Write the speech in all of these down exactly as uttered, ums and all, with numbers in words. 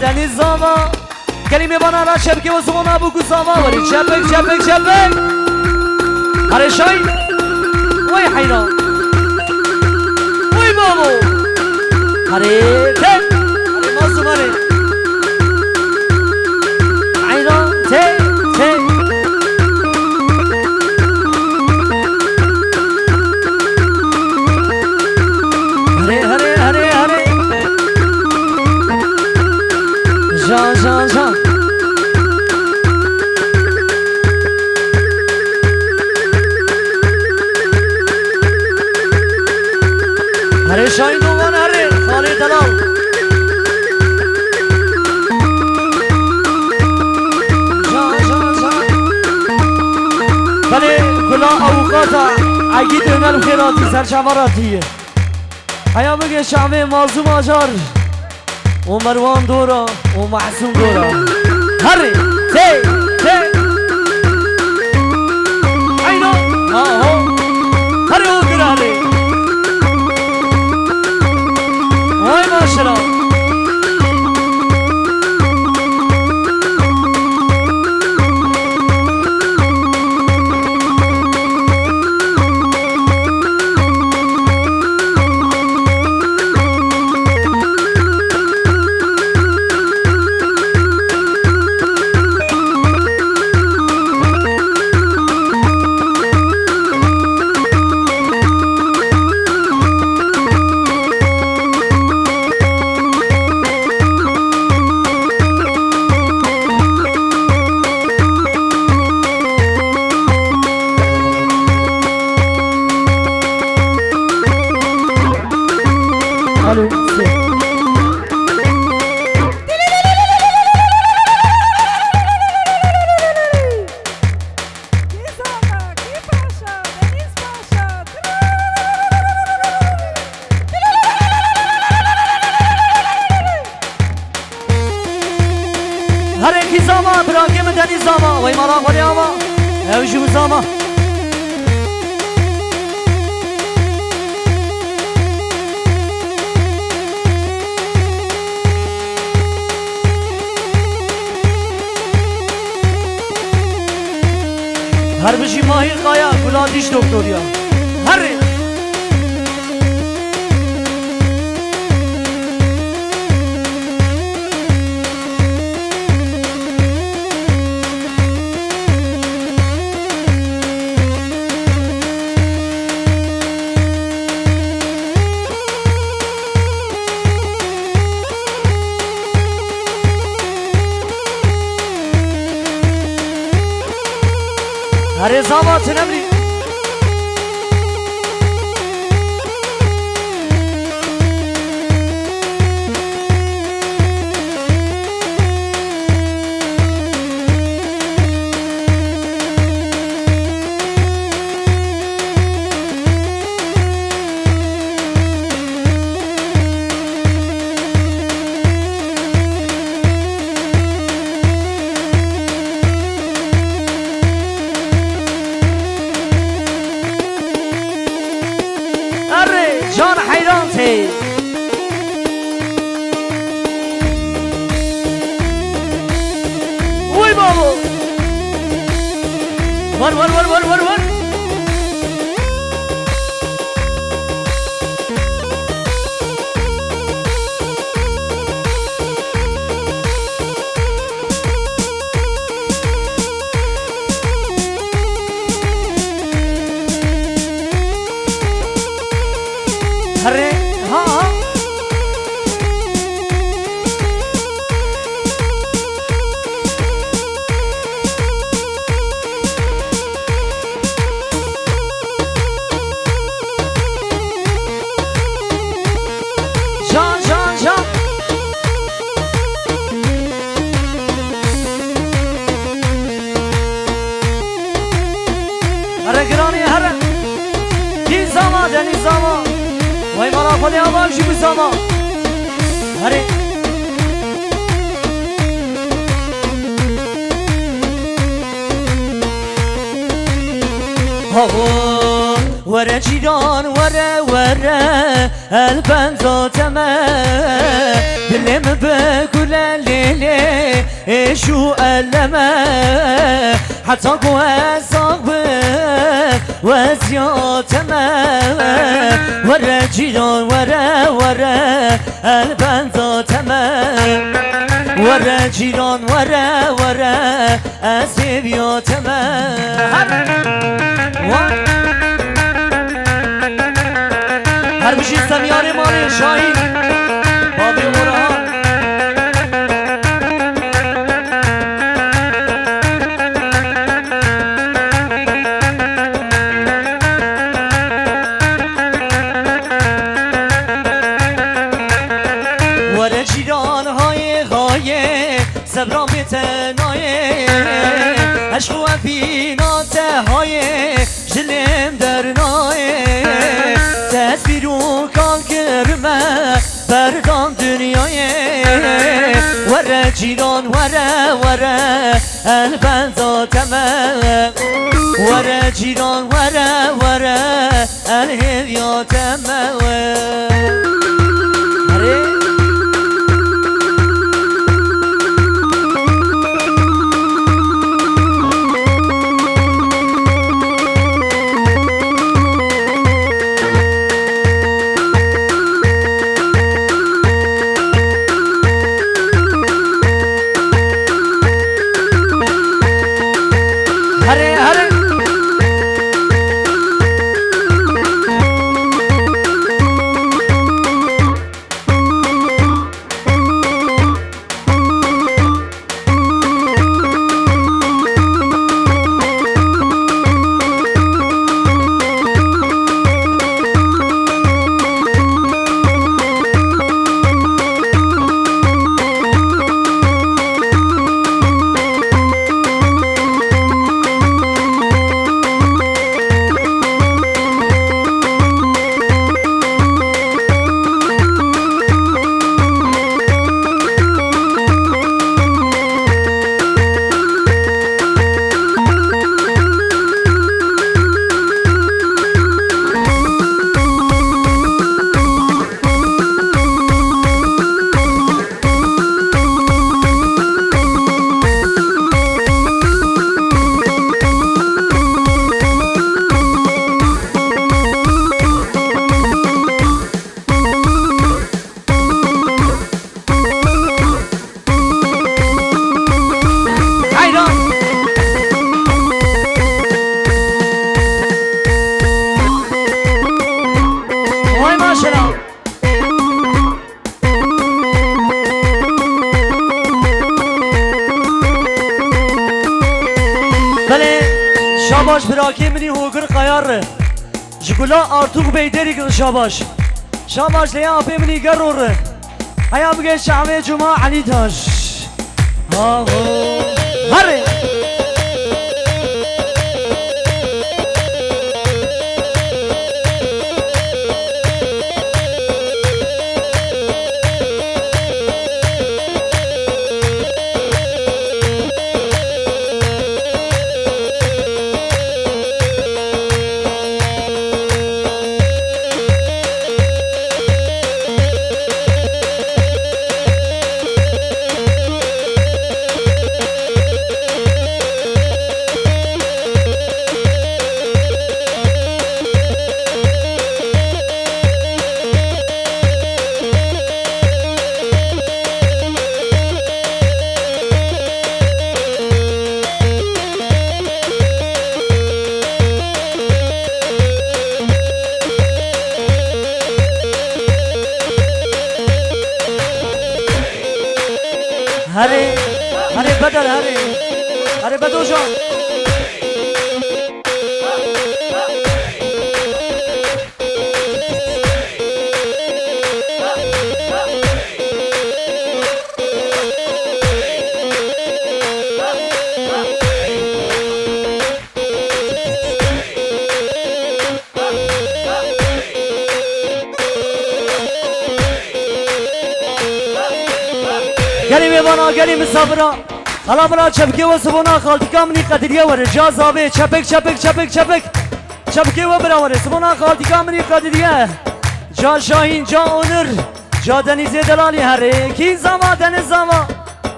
Denîz Zama. Gelî mêvana ra çepkê we ziwana bû ku Zama werî. Çepik, çepik, çepik. Herê Şahin. Wey heyran. Wey babo. Herê te. Herê mazlûm herê. Heyran te, te. Herê, herê, herê, herê. Jan, jan, jan. Herê Şahin Dogan herê, Xalê Delal. Jan, jan, jan. Belê gula avukata Egîd Öner xêratî, serçava ratî. Heya bige şavê Mazlûm Acar û Merwan Dora û Mahsûm Dora. Herê, tê, tê. Eyno, ha, ho. Herê, o gira herê. Vay maşera. Alo, sê. Kî zana, kî paşa, Deniz Paşa. Herê kî Zama, birakê min Deniz Zama, wey mala xwe lê ava. Ew jî wî Zama. Her bijî Mahîr Kaya, gula dîş doktor ya. Herê. Herê Zama, tu nemrî. Erê, can heyran tê. Vay babo. Var, var, var, var, var, var. Herê, ha, ha. Can, can, can. Here giranê here. Dîn zama, denîz zama. Vay mala xwe lê ava jî bi zama. Here. Hawo, were cîran, were, were. El benda te me, dilê min bi ku Lê lê êş û eleme, heta ku ez sax bim, we ziyate me. Were cîran, were, were, el benda te me. Were cîran, were, were, ez hêviya te me. Her, her bijî Semiyarê malê Şahîn. Bavê Orhan. Were cîran hayê hayê, sebran bê tenayê. Eşq û evîna te hayê, ji lêm dernayê. Tesbîr û kan kirime, berdan dinyayê. Were cîran, were, were, el benda te me. Were cîran, were, were, el hêviya te me. Erê. Herê, herê. Heyran. Vay maşallah. Belê, şabaş birakê min î Hogir Qayar re. Ji Gula Artûk Beyderîk re şabaş. Şabaş lê ya apê min î Gero re. Heya bige şavê Cuma Elî Taş. Aho. Herê. Herê, herê Bedel, herê. Herê Bedojan. Gelî mêvana, gelî misafira. Xala min a çepkê we sibona xaltîka min î Qediriye were. Ca zavê, çepik, çepik, çepik, çepik. Çepkê we bira were. Sibona xaltîka min î Qediriye. Ca Şahîn, ca Onur. Ja denîzê delalî herê, kî zama deniz zama.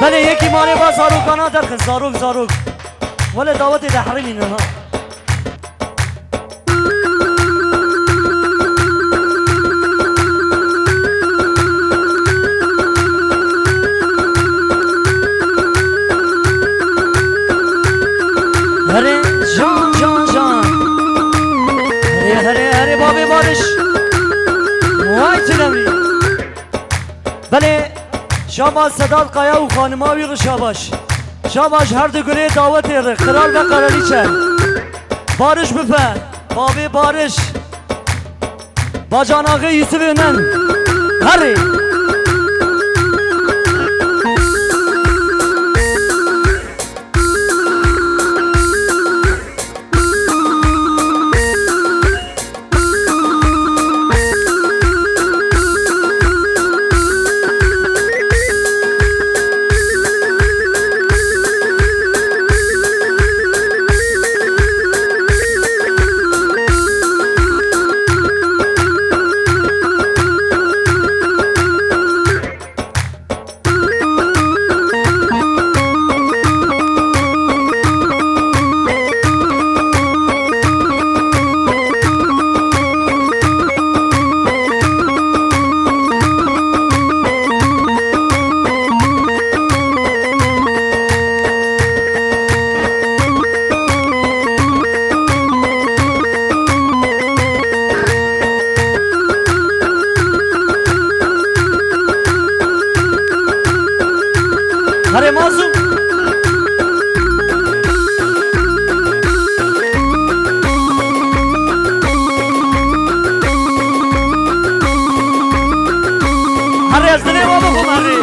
Belê yekî malê ba zarokana derxin, zarok, zarok. Wele dawetê de herînî ne ha. Herê can, can, can. Herê, herê, herê babê Barış. Vay çilemrî. Belê, şabaş Sedat Kaya û xanima wî re şabaş. Şabaş her du gulê dawetê re, qral ve qeralîçe. Barış bife, babê Barış. Bacanaxê Yusufê Nen. Herê. Herê Mazlûm. Herê ez dilê we bixwim herê.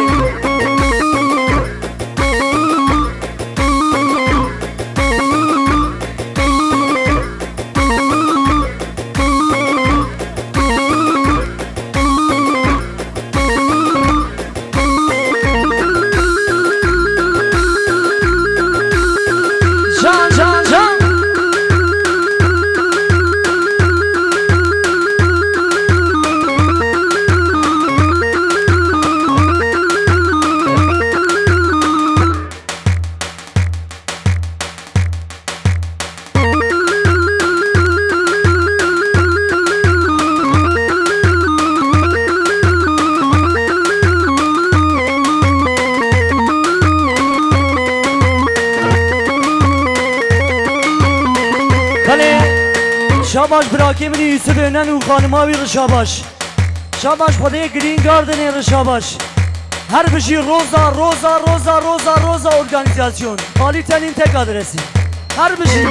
Can, can, can. Belê, şabaş birakê min Yusuf Önen û xanima wî re şabaş. Şabaş Xwedê Green Gardenê re şabaş. Her bijî Roza, Roza, Roza, Roza, Roza organîzasyon. Alî tenîn tek adresî. Her bijî.